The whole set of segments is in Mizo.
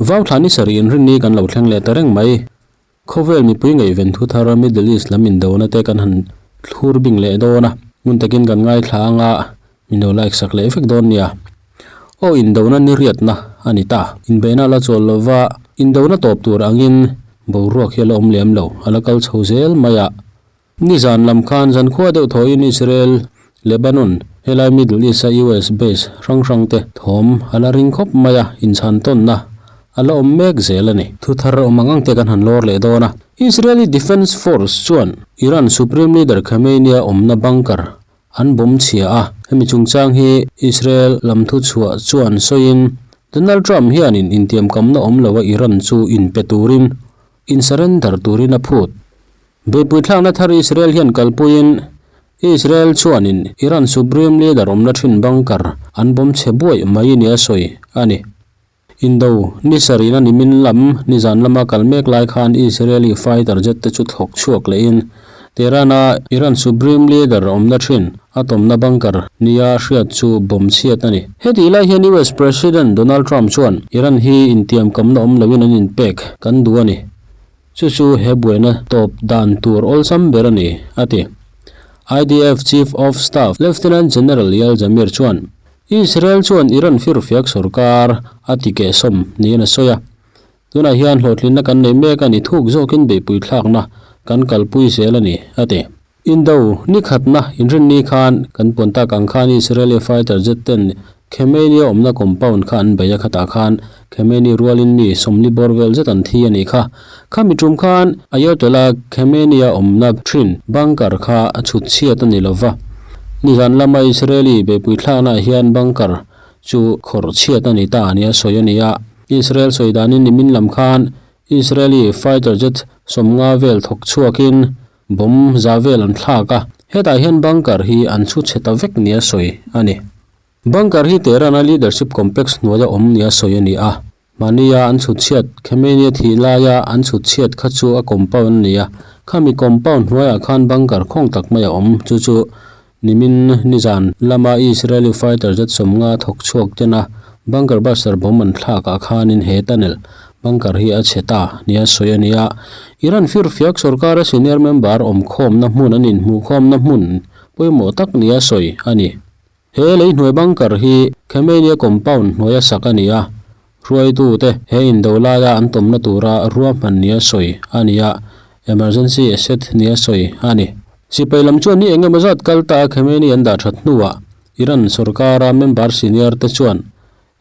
Vau thla ni sarih inrinni kan lo thleng leh ta reng mai. Khawvel mipui ngaihven thu thar Middle East lam indona te kan han thlur bing leh dawn a, ngun takin kan ngaithla anga min lo like sak leh vek dawn nia. Aw indona ni riatna a ni ta. Inbeihna a la chawl lova, indona tawp tur angin boruak hi a la awm lem lo, a la kal chho zel mai a. Nizan lam khan zankhua deuh thawhin Israel, Lebanon, helai Middle East-a US base hrang hrang te thawm a la ring khawp mai a, inchhan tawnna a la awm mek zel a ni. Thu thar awm ang ang te kan han lawr leh dawn a. Israeli Defence Force chuan Iran Supreme Leader Khamenei-a awmna bunker an bawm chhia a, hemi chungchang hi Israel lam thuchhuah chuan sawiin Donald Trump hianin intiamkamna awm loa Iran chu inpe turin in surrender turin a phut. Beihpui thlakna thar Israel hian kalpuiin Israel chuanin Iran Supreme Leader awmna thin bunker an bawm chhe buaih mai nia sawi a ni. Indo ni sarihna nimin lam nizan lama kal mek lai khan Israeli fighter jet te chu thlawk chhuak lehin Tehran-a Iran Supreme Leader awmna thin a tawmna bunker nia hriat chu bawm chhiat a ni. Hetih lai hian US President Donald Trump chuan Iran hi intiamkamna awm loin an inpek kan duh a ni. Chu chu he buaina tawp dan tur awlsam ber a ni, a ti. IDF Chief of Staff Lieutenant General Eyal Zamir chuan Israel chuan Iran firfiak sorkar a ti kehsawm niin a sawi a. Tunah hian hlawhtlinna kan nei mek a ni thuk zawkin beihpui thlakna kan kalpui zel a ni, a ti. Indo ni khatna inrinni khan kan puan tak ang khan Israeli fighter jet ten Khamenei-a awmna compound kha an bei a, khatah khan Khamenei rualin mi 40 bawr vel zet an thi a nih kha. Khami tum khan Ayatollah Khamenei-a awmna thin bunker kha a chhut chhiat a ni lo va. Nizan lama Israeli beihpui thlaknaah hian bunker chu khawrh chhiat a ni ta nia sawi a ni a. Israel sawi danin nimin lam khan Israeli fighter jet 50 vel thawk chhuakin Bomb za vel an thlak a, hetah hian bunker hi an chhu chhe ta vek nia sawi a ni. Bunker hi Tehran-a leadership complex hnuaia awm nia sawi a ni a, mahnia an chhut chhiat Khamenei-a thih laia an chhut chhiat kha chu a compound a ni a, khami compound hnuaiah khan bunker khawng tak mai a awm, chu chu nimin nizan lama Israeli fighter jet 50 thawk chhuak tena bunker buster bomb an thlakah khanin he tunnel bunker hi a chhe ta nia sawi a ni a. Iran firfiak sorkara senior member awmkhawmna hmun an inhmuhkhawmna hmun pawimawh tak nia sawi a ni. He lei hnuai bunker hi Khamenei compound hnuaia sak a ni a, hruaitute he indo laia an tawmna tura ruahman nia sawi a ni a, emergency asset nia sawi a ni. Sipai lam chuan ni engemaw zat kal ta a Khamenei an dah that hnuah Iran sorkara member senior te chuan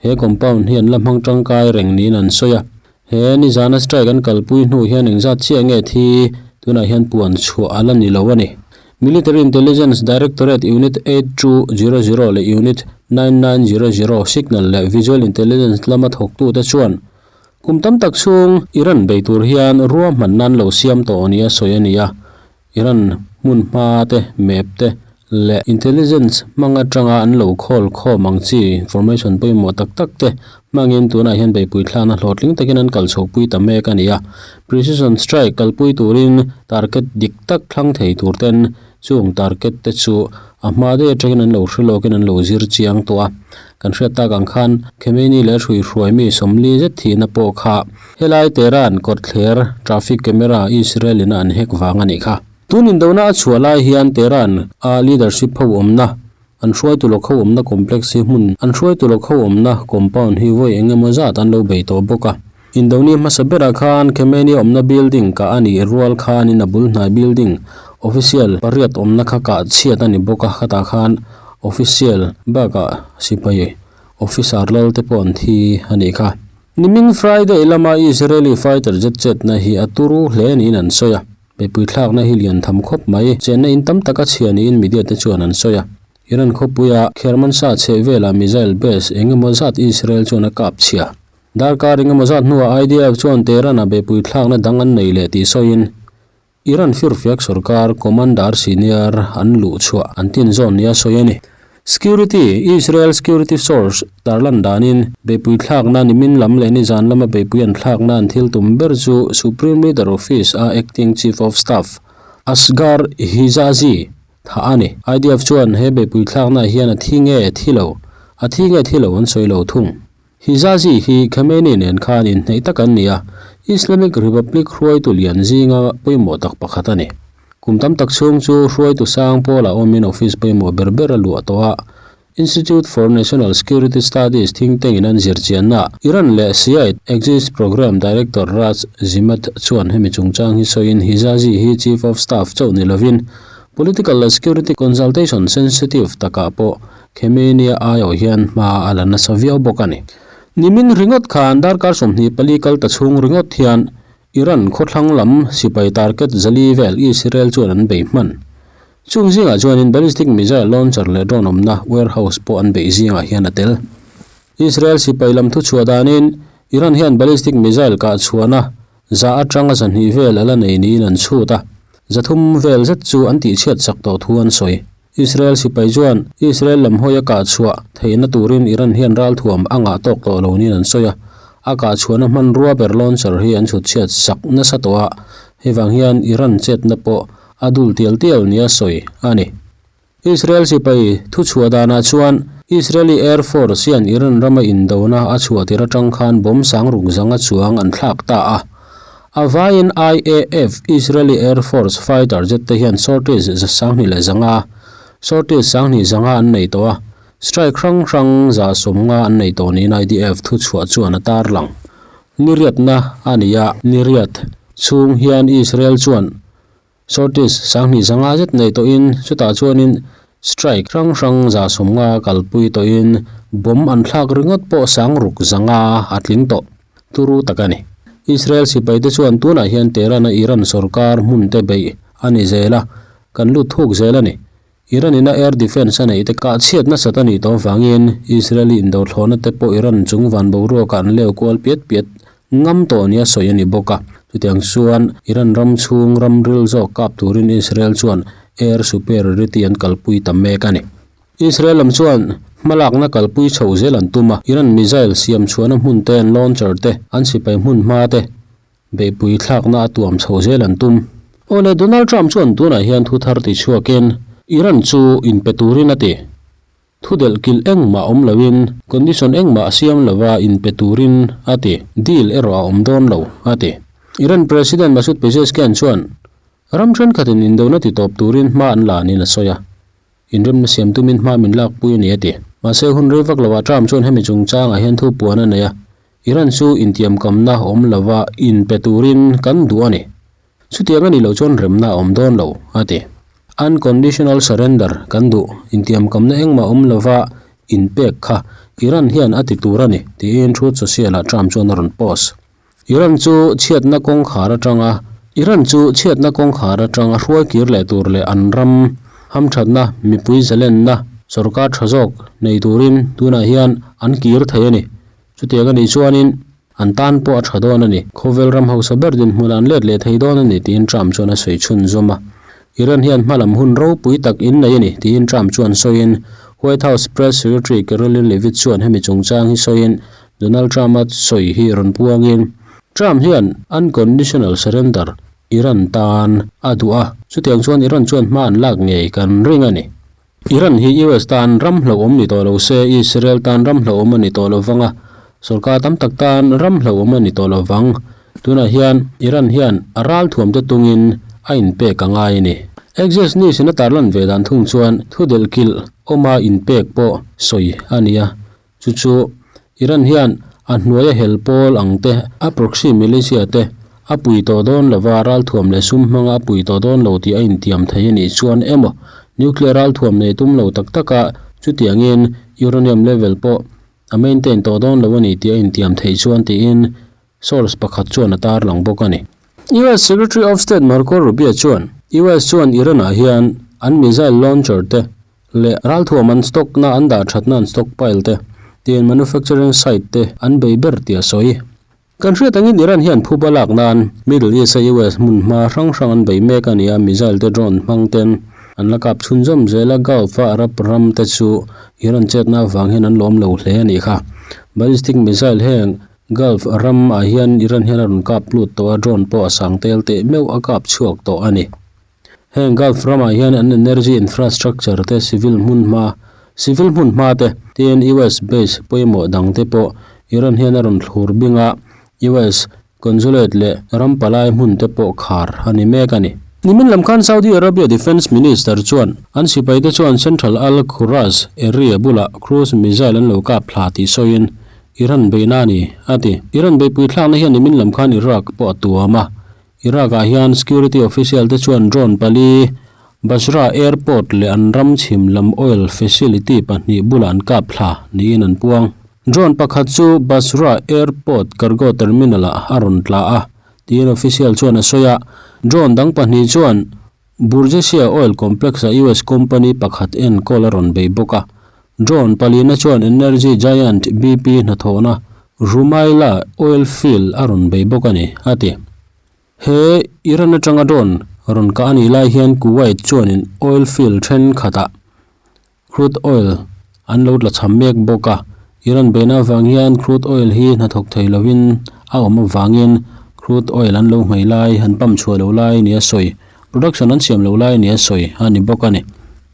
he compound hi an la hmang tangkai reng niin an sawi a. He nizana strike an kalpui hnu hian engzat chiah nge thi tunah hian puan chhuah a la ni lo a ni. Military Intelligence Directorate Unit 8200 leh Unit 9900 Signal leh Visual Intelligence lama thawktute chuan kum tam tak chhung Iran bei tur hian ruahmanna an lo siam tawh nia sawi a ni a. Iran hmun hma te, map te leh intelligence hmang atanga an lo khawl khawm ang chi information pawimawh tak tak te hmangin tunah hian beihpui thlakna hlawhtling takin an kal chhohpui ta mek a ni a. Precision strike kalpui turin target dik tak thlang thei tur ten chung target te chu a hma daih atangin an lo hre lawkin an lo zir chiang tawh a. Kan hriat tak ang khan Khamenei leh hruihruai mi 40 zet thihna pawh kha Helai Tehran kawtthler traffic camera Israel in a an hack vang a nih kha. Tun indona a chhuah lai hian Tehran a leadership ho awmna, an hruaitu lawk ho awmna complex hi hmun an hruaitu lawk ho awmna compound hi vawi eng emaw zat an lo bei tawh bawk a. Indoni hmasa berah khan Khamenei awmna building kah a nih rual khanin a bul hnai building official pariat awmna kha kah chhiat a ni bawk a, khatah khan official bakah sipai officer lal te pawh an thi a nih kha. Nimin Friday lama Israeli fighter jet chetna hi a turu hle niin an sawi a, mipui thlakna hi lian tham khawp mai. Chenna in tam taka chhia niin media te chuan an sawi a. Iran khawpuia Kermanshah chheh velah missile base eng emaw zat Israel chuan a kap chhia. Darkar eng emaw zat hnuah IDF chuan Tehran-ah beihpui thlakna dang an nei leh tih sawiin Iran firfiak sorkar commander senior an luh chhuah an tin zawn nia sawi a ni. Security, Israel security source tarlan danin beihpui thlakna nimin lam leh nizan lama beihpui an thlakna an thil tum ber chu Supreme Leader Office a acting chief of staff. Asghar Hijazi thah a ni. IDF chuan he beihpui thlaknaah hian a thi nge thi lo, a thi nge thi lo an sawi lo thung. Hijazi hi Khamenei nen khan inhneih tak an ni a, Islamic Republic hruaitu lian zinga pawimawh tak pakhat a ni. Kum tam tak chhung chu hruaitu sang pawlah awmin office pawimawh ber ber a luah tawh a, Institute for National Security Studies think tank in an zirchianna Iran leh Shiite Axis Program Director Raj Zimath chuan hemi chungchang hi sawiin Hijazi hi Chief of Staff chauh ni lovin political leh security consultation sensitive takah pawh Khamenei-a aiawh hian hma a la nasa viau bawk a ni. Nimin ringawt khan darkar 24 kal ta chhung ringawt hian Iran khawthlang lam sipai target zali vel Israel chuan an bei hman. Chung zingah chuanin ballistic missile launcher leh drone awmna warehouse pawh an beih zingah hian a tel. Israel sipai lam thuchhuah danin Iran hian ballistic missile kah chhuahna za atanga 200 vel a la nei niin an chhut a, 300 vel zet chu an tihchhiat chak tawh thu an sawi. Israel sipai chuan Israel lam hawi a kah chhuah theihna turin Iran hian ralthuam a ngah tawk tawh lo niin an sawi a, a kah chhuahna hmanrua ber launcher hi an chhutchhiat sak nasa tawh a, hei vang hian Iran chetna pawh a dul tial tial nia sawi a ni. Israel sipai thuchhuah danah chuan Israeli Air Force hian Iran rama indona a chhuah tir atang khan bomb sang ruk zanga chuang an thlak ta a. A vaiin IAF, Israeli Air Force, fighter jet te hian sorties 205, sorties 25 an nei tawh a, strike hrang hrang 150 an nei tawh niin IDF thuchhuah chuan a tarlang. Ni riatna a ni a, ni riat chhung hian Israel chuan Sorties 25 zet nei tawhin chutah chuanin strike hrang hrang 150 kalpui tawhin bomb an thlak ringawt pawh 600 a tling tawh turu tak a ni. Israel sipaite chuan tunah hian Tehran-a Iran sorkar hmunte beih a ni zel a, kan lut thuk zel a ni. Iran-in a air defence a neih te kah chhiat nasat a nih tawh avangin Israeli indothlawhna te pawh Iran chung van boruakah an leu kual piat piat ngam tawh nia sawi a ni bawk a. Chutiang chuan Iran ram chhung ram ril zawk kap turin Israel chuan air superiority an kalpui ta mek a ni. Israel lam chuan hmalakna kalpui chho zel an tum a, Iran missile siam chhuahna hmun te an launcher te, an sipai hmun hma te, Beihpui thlakna a tuam chho zel an tum. Awle Donald Trump chuan tunah hian thu thar ti chhuakin Iran chu inpe turin a ti. Thu delh kilh engmah awm loin condition engmah a siam lova inpe turin a ti. Deal erawh a awm dawn lo, a ti. Iran President Masoud Pezeshkian chuan ram thenkhatin indona ti tawp turin hma an la niin a sawi a. Inremna siam tumin hma min lakpui a ni a ti. Mahse hun rei vak lovah Trump chuan hemi chungchangah hian thu puan a nei a, Iran chu intiamkamna awm lova inpe turin kan duh a ni. Chutiang a nih loh chuan remna a awm dawn lo, a ti. Unconditional surrender kan duh, intiamkamna engmah awm lova inpek kha Iran hian a ti tur a ni, tiin Truth Social-ah Trump chuan a rawn post. Iran chu chhiatna kawngkhar atanga Iran chu chhiatna kawngkhar atanga hruai kir leh tur leh an ram hamthatna, mipui zalenna, sorkar tha zawk nei turin tunah hian an kir thei a ni. Chutiang a nih chuanin an tan pawh a tha dawn a ni. Khawvel ram hausa ber dinhmunah an let leh thei dawn a ni tiin Trump chuan a sawi chhunzawm a. Iran hian hmalam hun ropui tak in nei a ni tiin Trump chuan sawiin White House Press Secretary Karoline Leavitt chuan hemi chungchang hi sawiin Donald Trump-a sawi hi rawn puangin Trump hian unconditional surrender Iran tan a duh a, chutiang chuan Iran chuan hma an lak ngei kan ring a ni. Iran hi US tan ram hlauhawm ni tawh lo se, Israel tan ram hlauhawm a ni tawh lo vang a, sorkar tam tak tan ram hlauhawm a ni tawh lo vang. Tunah hian Iran hian a ral thuamte tungin a inpek a ngai a ni. Axios News in a tarlan ve dan thung chuan thu delhkilh awma inpek pawh sawi a ni a, Chu chu Iran hian a hnuaia hel pawl ang te, a proxy militia te a pui tawh dawn lova ralthuam leh sum hmanga a pui tawh dawn lo tih a intiam thei a nih chuan emaw nuclear ralthuam nei tum lo tak taka chutiangin uranium level pawh a maintain tawh dawn lo a ni tih a intiam theih chuan tiin source pakhat chuan a tarlang bawk a ni. US Secretary of State Marco Rubio chuan US chuan Iran-ah hian an missile launcher te leh ralthuam an stock na an dah thatna an stock pile te tiin manufacturing site te an bei ber tih a sawi. Kan hriat angin Iran hian phuba lak nan Middle East a US hmun hma hrang hrang an bei mek a ni a, missile te drone hmang ten an la kap chhunzawm zel a, Gulf a Arab ram te chu Iran chetna avang hian an lawm lo hle a nih kha. Ballistic missile heng Gulf ram ah hian Iran hian a rawn kap lut tawh a, drone pawh a sang tel teh meuh a kap chhuak tawh a ni. Heng Gulf ramah hian an energy infrastructure te, civil hmunhma, civil hmunhma te, tin US base pawimawh dang te pawh Iran hian a rawn thlur bing a, US consulate leh ram palai hmun te pawh khar a ni mek a ni. Nimin lam khan Saudi Arabia Defence Minister chuan an sipaite chuan Central Al Khuraz area bulah cruise missile an lo kap thla tih sawiin Iran beihna a ni, a ti. Iran beihpui thlakna hian nimin lam khan Iraq pawh a tuam a. Iraq-ah hian security official te chuan drone pali Basra airport leh an ram chhim lam oil facility pahnih bulah an kap thla niin an puang. Drone pakhat chu Basra airport cargo terminal-ah a rawn tla a, tiin official chuan a sawi a. Drone dang pahnih chuan Burgesia oil complex-a US company pakhat enkawl a rawn bei bawk a. Drone palina chuan energy giant BP hnathawhna Rumaila oil field a rawn bei bawk a ni, a ti. He Iran atanga drone rawn kah a nih lai hian Kuwait chuanin oil field thenkhatah crude oil an lo tla cham mek bawk a. Iran beihna avang hian crude oil hi hnathawk thei lovin a awm avangin crude oil an lo nghei lai, an pump chhuah lo lai nia sawi, production an siam lo lai nia sawi a ni bawk a ni.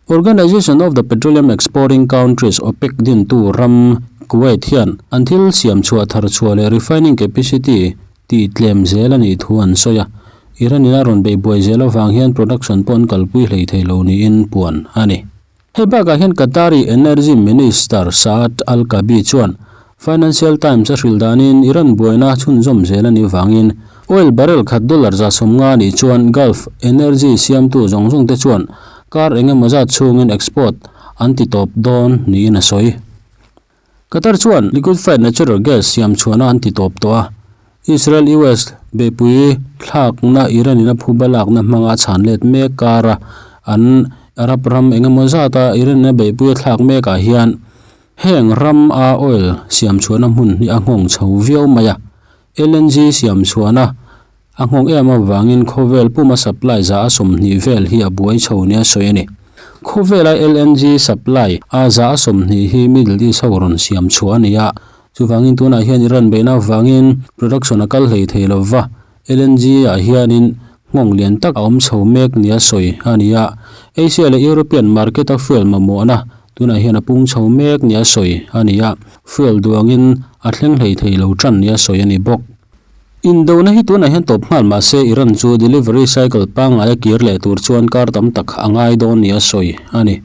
Organization of the Petroleum Exporting Countries, OPEC, dintu ram Kuwait hian an thil siam chhuah thar chhuah leh refining capacity tih tlem zel a nih thu an sawi a, Iran in a rawn beih buai zel avang hian production pawh an kalpui hlei thei lo niin puan a ni. Hei bakah hian Qatari Energy Minister Saad Al-Kaabi chuan Financial Times a hrilh danin Iran buaina chhunzawm zel a nih vangin oil barrel khat dollar 150 nih chuan Gulf energy siamtu zawng zawng te chuan kar eng emaw zat chhungin export an ti tawp dawn niin a sawi. Qatar chuan liquefied natural gas siam chhuahna an ti tawp tawh a, Israel-US beihpui thlakna Iran-in a phuba lakna hmanga a chhan let mek kara an Arab ram eng emaw zata Iran-in a beihpui a thlak mekah hian heng ram a oil siam chhuahna hmun hi a nghawng chho viau mai a, LNG siam chhuahna A nghawng em avangin khawvel puma supply 120 vel hi a buai chho nia sawi a ni. Khawvela LNG supply a 120 hi Middle East ho rawn siam chhuah a ni a, chuvangin tunah hian Iran beihna avangin production a kal hlei thei lo va, LNG ah hianin nghawng lian tak a awm chho mek nia sawi a ni a. Asia leh European market a fuel mamawhna tunah hian a pung chho mek nia sawi a ni a, fuel duangin a thleng hlei thei lo tan nia sawi a ni bawk. Indona hi tunah hian tawp nghal mah se Iran chu delivery cycle pangngai a kir leh tur chuan kar tam tak a ngai dawn nia sawi a ni.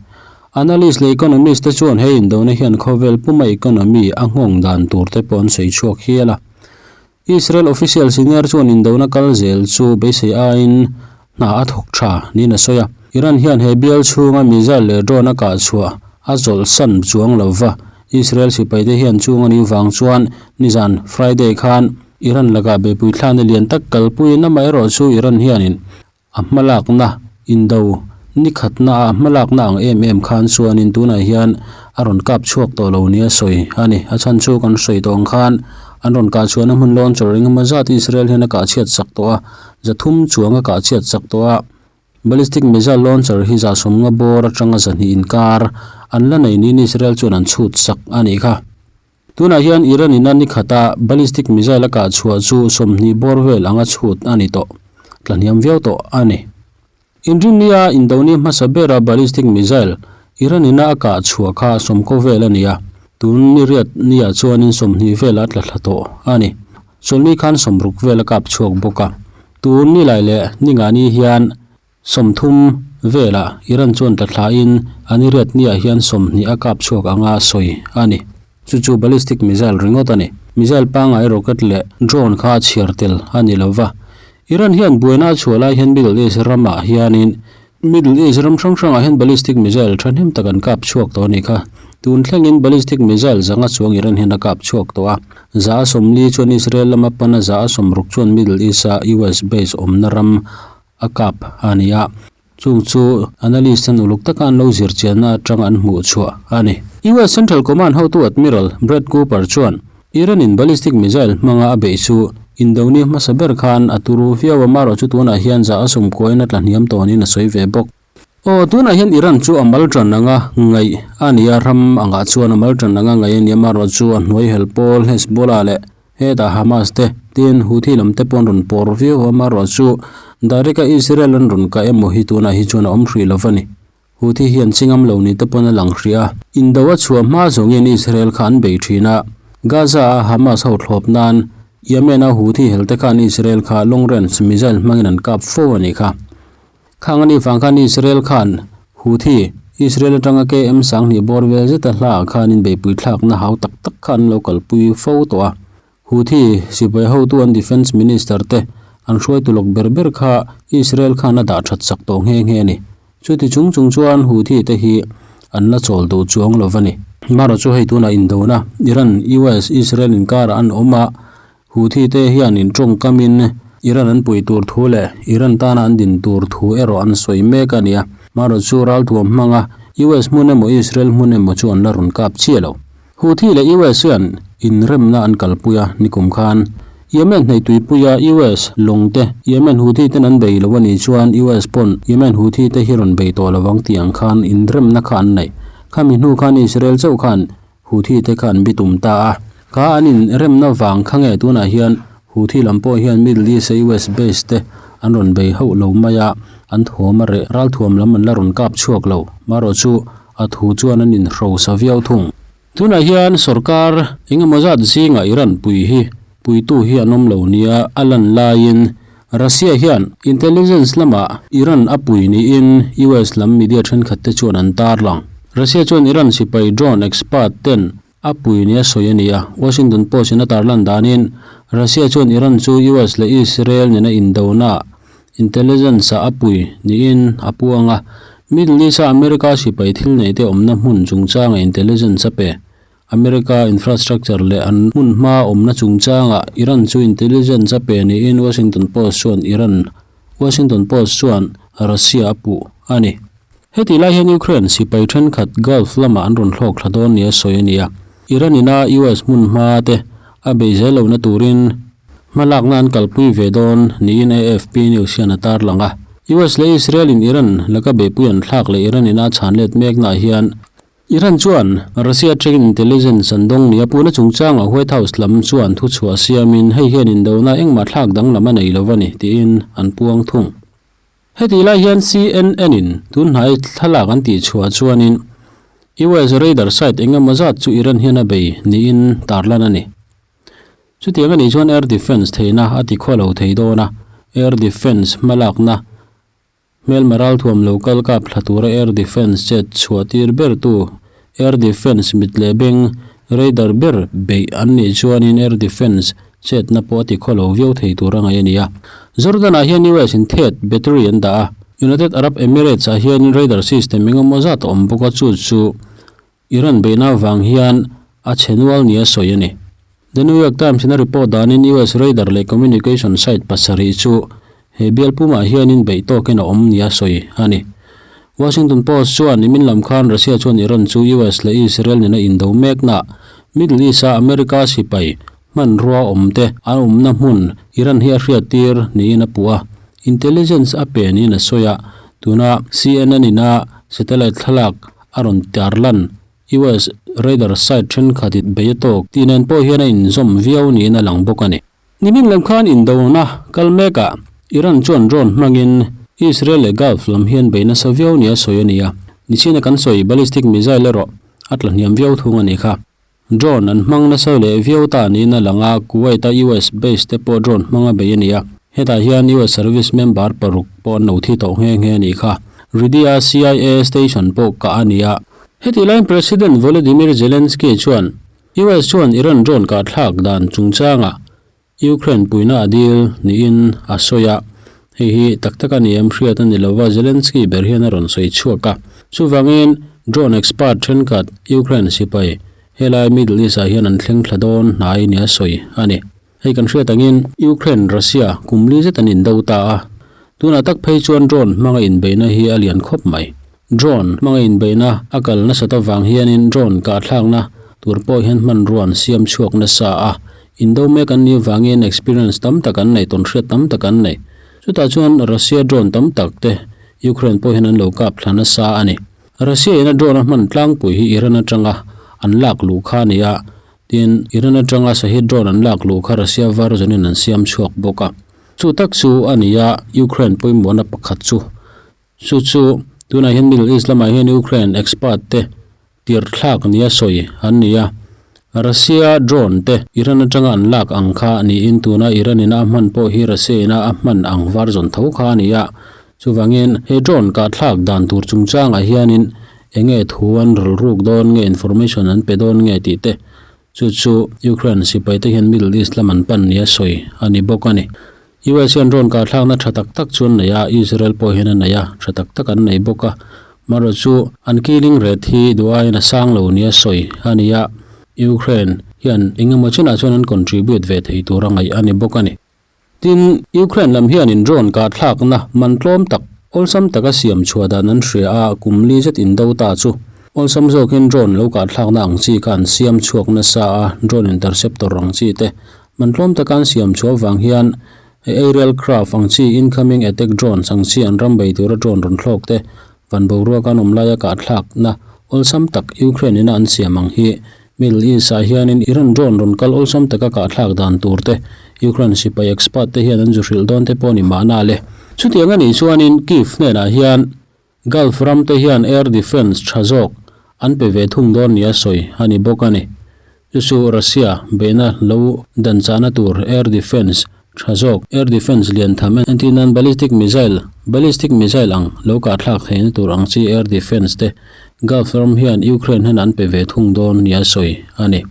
Analyst leh economist te chuan he indona hian khawvel puma economy a nghawng dan tur te pawh an sawi chhuak hial a. Israel official senior chuan indona kal zel chu beisei aiin hna a thawk tha niin a sawi a. Iran hian he bial chhunga missile leh drone a kah chhuah a chawlhsan chuang lo va, Israel sipaite hian chung a nih vang chuan nizan Friday khan Iran lakah beihpui thlakna lian tak kalpuiin amaherawh chu Iran hianin a hmalakna indo ni khatna a hmalakna ang em em khan chuanin tunah hian a rawn kap chhuak tawh lo nia sawi a ni. A chhan chu kan sawi tawh ang khan an rawn kah chhuahna hmun launcher engemaw zat Israel hian a kah chhiat sak tawh a, 300 chuang a kah chhiat sak tawh a. Ballistic missile launcher hi 150 bawr atanga 200 inkar an la nei niin Israel chuan an chhut sak a nih kha. Tunah hian Iran in a ni khata ballistic missile a kah chhuah chu 20 bawr vel anga chhut a ni tawh, tlahniam viau tawh a ni. Inrinnia Indoni hmasa bera ballistic missile Iran in a kah chhuah kha 10 vel a ni a, tun ni riat niah chuanin 20 vel a tla thla tawh a ni. Chawlhni khan 60 vel a kap chhuak bawk a. Tun ni lai leh ni nga ni hian 30 velah Iran chuan tla thlain a ni riat niah hian 20 a kap chhuak anga sawi a ni. Chu chu ballistic missile ringawt a ni. Missile pangngai rocket leh drone kha a chhiar tel a ni lo va. Iran hian buaina a chhuah lai hian Middle East ramah hianin Middle East ram hrang hrangah hian ballistic missile thahnem tak an kap chhuak tawh a ni kha. Tun thlengin ballistic missile zanga chuang Iran hian a kap chhuak tawh a. 140 chuan Israel lama pana 60 chuan Middle East-a US base awmna ram a kap a ni a. Chung chu analyst ten uluk taka an lo zir chianna atanga an hmuh chhuah a ni. US Central Command hotu Admiral Brad Cooper chuan Iran-in ballistic missile hmanga a beih chu Indoni hmasa ber khan a turu viau a, marawh chu tunah hian 190 in a tla hniam tawnin a sawi ve bawk. Aw, tunah hian Iran chu a mal tan anga ngaih a ni a, ram angah chuan a mal tan anga ngaih a ni a, marawh chu a hnuai hel pawl Hezbollah leh hetah Hamas te tin Houthi lam te pawh an rawn pawr viau a, marawh chu. Direct a Israel an rawn kah emaw hi tunah hi chuan a awm hrih lo va ni. Houthi hian chingam lo ni te pawn a lang hrih a. Indo a chhuah hma zawngin Israel kha an bei thin a. Gaza a Hamas ho thlawp nan Yemen a Houthi hel te khan Israel kha long range missile hmangin an kap fo a nih kha. Khang a nih vang khan Israel khan Houthi, Israel atanga KM 2000 bawr vel zeta hlaah khanin beihpui thlakna hau tak tak kha an lo kalpui fo tawh a. Houthi sipai hotu an Defence Minister te an hruaitu lawk ber ber kha Israel khan a dah that sak tawh nghe nghe a ni. Chuti chung chung chuan Houthi te hi an la chawl duh chuang lo va ni. Marawh chu hei tunah indona Iran, US, Israel inkarah an awm a, Houthi te hian intawngkamin Iran an pui tur thu leh Iran tana an din tur thu erawh an sawi mek a ni a. Marawh chu ralthuam hmanga US hmun emaw Israel hmun emaw chu an la rawn kap chiah lo. Houthi leh US hian inremna an kalpui a, nikum khan Yemen hneihtuipuia US lawng te Yemen Houthi ten an bei lo a nih chuan US pawn Yemen Houthi te hi rawn bei tawh lo ang tih ang khan inremna kha an nei. Khami hnu khan Israel chauh khan Houthi te kha an bitum ta a. Kha an inremna vang kha nge tunah hian Houthi lam pawh hian Middle East a US base te an rawn bei hauh lo mai a, an thawm a reh ralthuam lam an la rawn kap chhuak lo. Marawh chu a thu chuan an inhrosa viau thung. Tunah hian sorkar eng emaw zat zingah Iran pui hi puitu hi an awm lo nia a lan laiin Russia hian intelligence lamah Iran a pui niin US lam media thenkhat te chuan an tarlang. Russia chuan Iran sipai drone expert ten a pui nia sawi a ni a, Washington Post in a tarlan danin Russia chuan Iran chu US leh Israel nena indona intelligence ah a pui niin a puang a, Middle East a America sipai thil neih te awmna hmun chungchanga intelligence a pe. America infrastructure leh an hmun hma awmna chungchanga Iran chu intelligence a pe niin Washington Post chuan Iran Washington Post chuan Russia a puh a ni. Hetih lai hian Ukraine sipai thenkhat Gulf lamah an rawn hlawk thla dawn nia sawi a ni a. Iran ina US hmun hma te a bei zel lohna turin hmalakna an kalpui ve dawn niin AFP News hian a tarlang a. US leh Israel in Iran laka beihpui an thlak leh Iran ina a chhan let meknaah hian Iran chuan Russia atangin intelligence an dawng nia puna chungchangah White House lam chuan thuchhuah siamin hei hian indona engmah thlak danglam a nei lo a ni tiin an puang thung. Hetih lai hian CNN-in tunhnai thlalak an tih chhuah chuanin US radar site eng emaw zat chu Iran hian a bei niin tarlan a ni. Chutiang a nih chuan air defence theihna a ti khaw lo thei dawn a, air defence hmalakna hmelma ralthuam lo kal kap thla tura air defence chet chhuah tir bertu air defence mit leh beng radar ber beih an nih chuanin air defence Chetna pawh a ti khaw lo viau thei tur a ngaih a ni a. Jordan ah hian US in Thed battery an dah a, United Arab Emirates ah hian radar system eng emaw zat a awm bawk a, chu chu Iran beihna avang hian a chhe nual nia sawi a ni. The New York Times in a report danin US radar leh communication site pasarih chu he bial pumah hianin beih tawkin a awm nia sawi a ni. Washington Post chuan nimin lam khan Russia chuan Iran chu US leh Israel nena indo mekna Middle East a America sipai Hmanrua awmte an awmna hmun Iran hi a hriattir niin a puh a, intelligence a pe niin a sawi a, tuna CNN in a satellite thlalak a rawn tarlan US radar site thenkhat in bei a tawk tih nen pawh hian a inzawm viau niin a lang bawk a ni. Nimin lam khan indona kal mekah Iran chuan drone hmangin Israel leh Gulf lam hian bei nasa viau nia sawi a ni a, nichina kan sawi ballistic missile erawh a tla hniam viau thung a ni kha. Drone an hmang nasa leh viau ta niin a lang a, Kuwait-a US base te pawh drone hmanga bei a ni a. Hetah hian US service member paruk pawh an lo thi tawh nghe nghe a nih kha. Riyadh-a CIA station pawh kah a ni a. Hetih laiin President Volodymyr Zelensky chuan US chuan Iran drone kah thlak dan chungchangah Ukraine puihna a dil niin a sawi a, hei hi tak tak a ni em hriat a ni lova Zelensky ber hian a rawn sawi chhuak a. Chuvangin drone expert thenkhat Ukraine sipai helai Middle East ah hian an thleng thla dawn hnai nia sawi a ni. Hei kan hriat angin Ukraine Russia kum li zet an indo ta a, tunah tak phei chuan drone hmanga inbeihna hi a lian khawp mai. Drone hmanga inbeihna a kal nasat avang hianin drone kahthlakna tur pawh hian hmanrua an siam chhuak nasa a, indo mek an nih avangin experience tam tak an nei, tawnhriat tam tak an nei. Chutah chuan Russia drone tam tak te Ukraine pawh hian an lo kap thla nasa a ni. Russia in a drone a hman tlangpui hi Iran atanga an lak luh kha a ni a, tin Iran atanga Shahed drone an lak luh kha Russia version in an siam chhuak bawk a. Chu tak chu a ni a, Ukraine pawimawhna pakhat chu. Chu chu tunah hian Middle East lamah hian Ukraine expert te tirh thlak nia sawi an ni a. Russia drone te Iran atanga an lak ang kha niin tuna Iran ina a hman pawh hi Russia ina a hman ang version tho kha a ni a. Chuvangin he drone kah thlak dan tur chungchangah hianin enge thu an rilruk dawn nge information an pe dawn nge tih te Chu chu Ukraine sipaite hian Middle East lam an pan nia sawi a ni bawk a ni. US hian drone kahthlakna tha tak tak chu an nei a, Israel pawh hian a nei a, tha tak tak an nei bawk a. Marawh chu an killing rate hi duh aiin a sang lo nia sawi a ni a, Ukraine hian engemaw chinah chuan an contribute ve thei tur a ngaih a ni bawk a ni. Tin, Ukraine lam hianin drone kahthlakna man tlawm tak, awlsam taka siam chhuah dan an hria a, kum li zet indo ta chu. Awlsam zawkin drone lo kahthlakna ang chi kha an siam chhuak nasa a, drone interceptor ang chi te man tlawm taka an siam chhuah avang hian aerial craft ang chi, incoming attack drones ang chi an ram bei tura drone rawn thlawk te Van boruak an awm laia kahthlakna awlsam tak Ukraine ina an siam ang hi Middle East ah hianin Iran drone rawn kal awlsam taka kahthlak dan tur te Ukraine sipai expert te hian an zu hrilh dawn te pawh ni mahna le. Chutiang a nih chuanin Kyiv hnenah hian Gulf ram te hian air defence tha zawk an pe ve thung dawn nia sawi a ni bawk a ni. Chu chu Russia beihna lo dan chahna tur air defence tha zawk, air defence lian tham entir nan ballistic missile, ballistic missile ang lo kahthlak theihna tur ang chi air defence te Gulf ram hian Ukraine hian an pe ve thung dawn nia sawi a ni.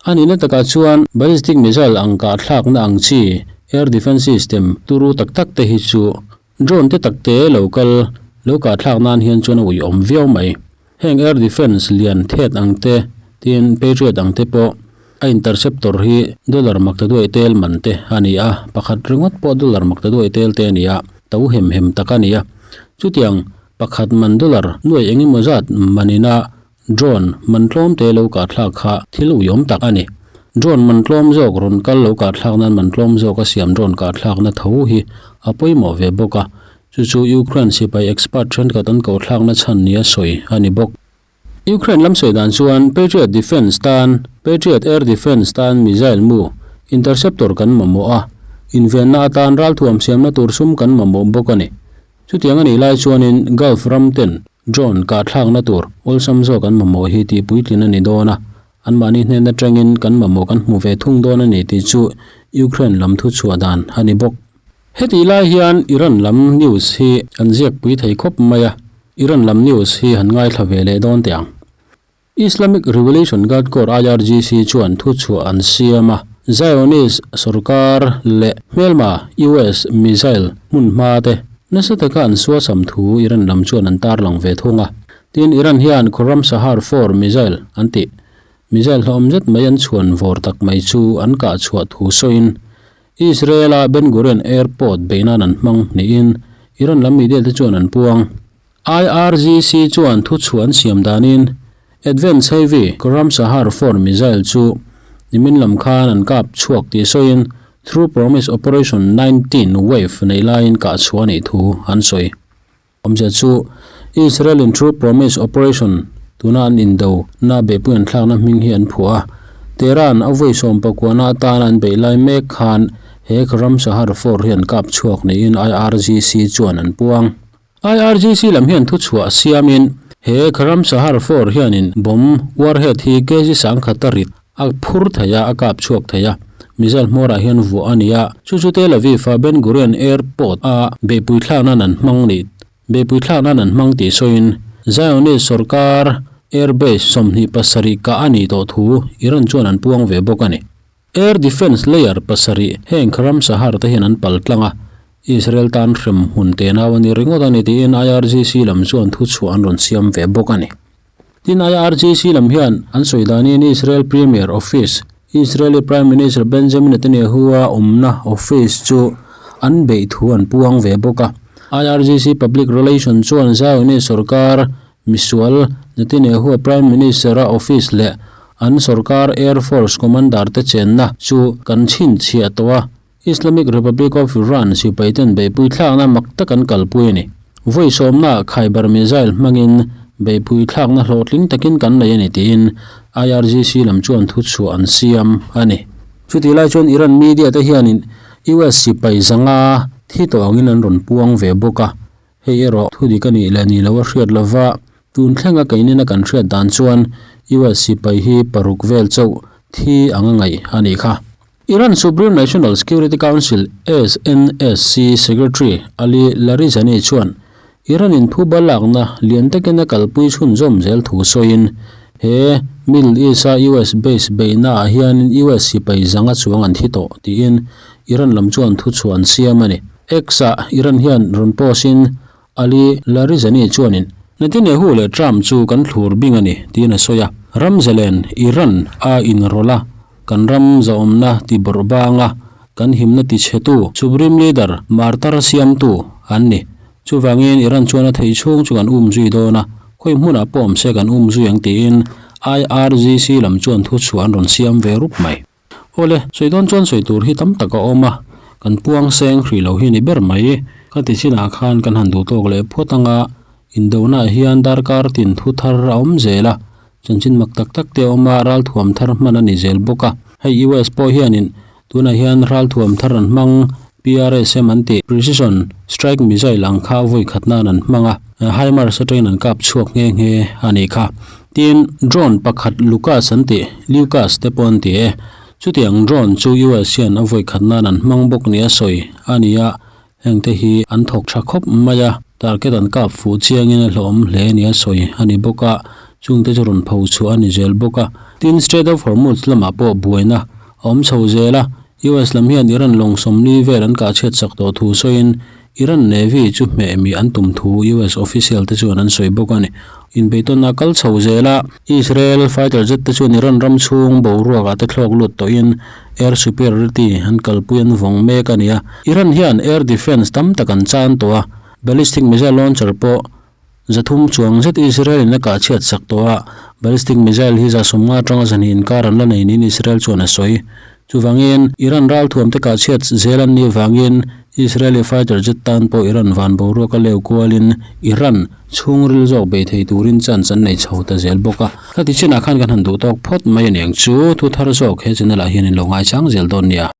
A nihna takah chuan ballistic missile ang kahthlakna ang chi air defence system turu tak tak te hi chu Drone te takte lo kal lo kahthlak nan hian chuan a uiawm viau mai. Heng air defence lian thet ang te tin Patriot ang te pawh a interceptor hi dollar mak ta duai tel man te a ni a, pakhat ringawt pawh dollar mak ta duai tel te a ni a, to hem hem tak a ni a. Chutiang pakhat man dollar nuai eng emaw zat manina Drone man tlawm te lo kahthlak kha thil uiawm tak a ni. Drone man tlawm zawk rawn kal lo kahthlak nan man tlawm zawk a siam drone kahthlakna tho hi a pawimawh ve bawk a, chu chu Ukraine sipai expert thenkhat an kohthlakna chhan nia sawi a ni bawk. Ukraine lam sawi dan chuan Patriot Defence tan Patriot Air Defence tan missile mu interceptor kan mamawh a, invenna atan ralthuam siamna tur sum kan mamawh bawk a ni. Chutiang a nih lai chuanin Gulf ram ten Drone kahthlakna tur awlsam zawk an mamawh hi tih puitlin a ni dawn a, anmahni hnen atangin kan mamawh kan hmu ve thung dawn a ni tih chu Ukraine lam thuchhuah dan a ni bawk. Hetih lai hian Iran lam news hi an ziakpui thei khawp mai a, Iran lam news hi han ngaithla ve leh dawn teh ang. Islamic Revolution Guard Corps, IRGC, chuan thuchhuah an siam a, Zionist sorkar leh hmelma US missile hmun hma te nasa taka an suasam thu Iran lam chuan an tarlang ve thung a. Tin, Iran hian Khorram Sahar 4 missile an tih missile hlauhawm zet mai an chhuan vawr tak mai chu an kah chhuah thu sawiin Israel-a Ben Gurion Airport beih nan an hmang niin Iran lam media te chuan an puang. IRGC chuan thuchhuah an siam danin Advanced Heavy Khorram Sahar 4 missile chu nimin lam khan an kap chhuak tih sawiin True Promise Operation 19 Wave neih laiin kah chhuah a nih thu an sawi. Awmzia chu Israel in True Promise Operation tuna an indo na beihpui an thlakna hming hi an phuah a, Tehran a vawi sawmpakuana atana an beih lai mek khan he Khorram Sahar 4 hi an kap chhuak niin IRGC chuan an puang. IRGC lam hian thuchhuah siamin he Khorram Sahar 4 hianin bomb warhead hi kg sangkhata rit a phur thei a, a kap chhuak thei a. Missile hmawrah hian vuah a ni a, chu chu Tel Aviv-a Ben Gurion Airport a beihpui thlak nan an hmang nih beihpui thlak nan an hmang tih sawiin Zionist sorkar airbase 27 kah a nih tawh thu Iran chuan an puang ve bawk a ni. Air Defence Layer pasarih heng Khorram Sahar te hian an pal tlang a, Israel tan hrem hmun te nau a ni ringawt a ni tiin IRGC lam chuan thuchhuah an rawn siam ve bawk a ni. Tin, IRGC lam hian an sawi danin Israel Premier Office, Israeli Prime Minister Benjamin Netanyahu-a awmna office chu an beih thu an puang ve bawk a. IRGC Public Relation chuan Zionist sorkar Misual, Netanyahu-a Prime Minister-a office leh an sorkar Air Force Commander te chenna chu kan chhinchhiah tawh a, Islamic Republic of Iran sipaiten beihpui thlakna mak tak an kalpui a ni. Vawi sawmnaah Khaibar missile hmangin beihpui thlakna hlawhtling takin kan nei a ni tiin IRGC lam chuan thuchhuah an siam a ni. Chutih lai chuan Iran media te hianin. US sipai 500 thi tawh angin an rawn puang ve bawk a. Hei erawh thu dik a nih leh ni lo a hriat lova, tun thlenga keinina kan hriat dan chuan US sipai hi paruk vel chauh thi anga ngaih a nih kha. Iran Supreme National Security Council, SNSC, Secretary Ali Larijani chuan Iran-in phuba lakna lian takin a kalpui chhunzawm zel thu sawiin, he Middle East-a US base beihnaah hianin US sipai 500 chuang an thi tawh tiin Iran lam chuan thuchhuah an siam a ni. X-ah Iran hian rawn post-in Ali Larijani chuanin, Netanyahu leh Trump chu kan thlur bing a ni, tiin a sawi a. Ram zalen Iran a inrawlh a, kan ram zahawmna ti bawrh banga kan himna ti chhetu Supreme Leader martar siamtu an ni. Chuvangin Iran chuan a theih chhung chu kan um zui dawn a, khawi hmunah pawh awm se kan um zui ang tiin IRGC lam chuan thuchhuah an rawn siam ve rup mai. Awle, sawi dawn chuan sawi tur hi tam tak a awm a, kan puang seng hrih lo hi ni ber mai. Ka ti chinah khan kan han duh tawk leh phawt anga, indona hian darkar tin thu thar a awm zel a, chanchin mak tak tak te a awm a, ralthuam thar hman a ni zel bawk a. Hei US pawh hianin tunah hian ralthuam thar an hmang, PRSM an tih, Precision Strike Missile ang kha vawi khat nan an hmang a, HIMARS atangin an kap chhuak nghe nghe a nih kha. Tin, drone pakhat Lucas an tih, Lucas te pawh an ti e. Chutiang drone chu US hian a vawi khat nan an hmang bawk nia sawi a ni a, hengte hi an thawk tha khawp mai a, target an kap fuh chiangin a hlawhawm hle nia sawi a ni bawk a, chungte chu rawn pho chhuah a ni zel bawk a. Tin, Strait of Hormuz lamah pawh buaina a awm chho zel a, US lam hian Iran lawng 40 vel an kah chhiat chak tawh thu sawiin Iran Navy chu hmeh mi an tum thu US official te chuan an sawi bawk a ni. Inbeihtawnna kal chho zel a, Israel fighter jet te chuan Iran ram chhung boruakah te thlawk lut tawhin air superiority an kalpui an vawng mek a ni a. Iran hian air defence tam tak an chan tawh a, ballistic missile launcher pawh 300 chuang zet Israel in a kah chhiat sak tawh a, ballistic missile hi 150 atanga 200 inkar an la nei niin Israel chuan a sawi. Chuvangin, Iran ralthuam te kah chhiat zel an nih vangin Israeli fighter jet tan pawh Iran van boruak a leu kualin Iran chhungril zawk bei thei turin chance an nei chho ta zel bawk a. Khati chinah khan kan han duh tawk phawt mai aniang chu thu thar zawk he channel ah hian in lo ngaichang zel dawn nia.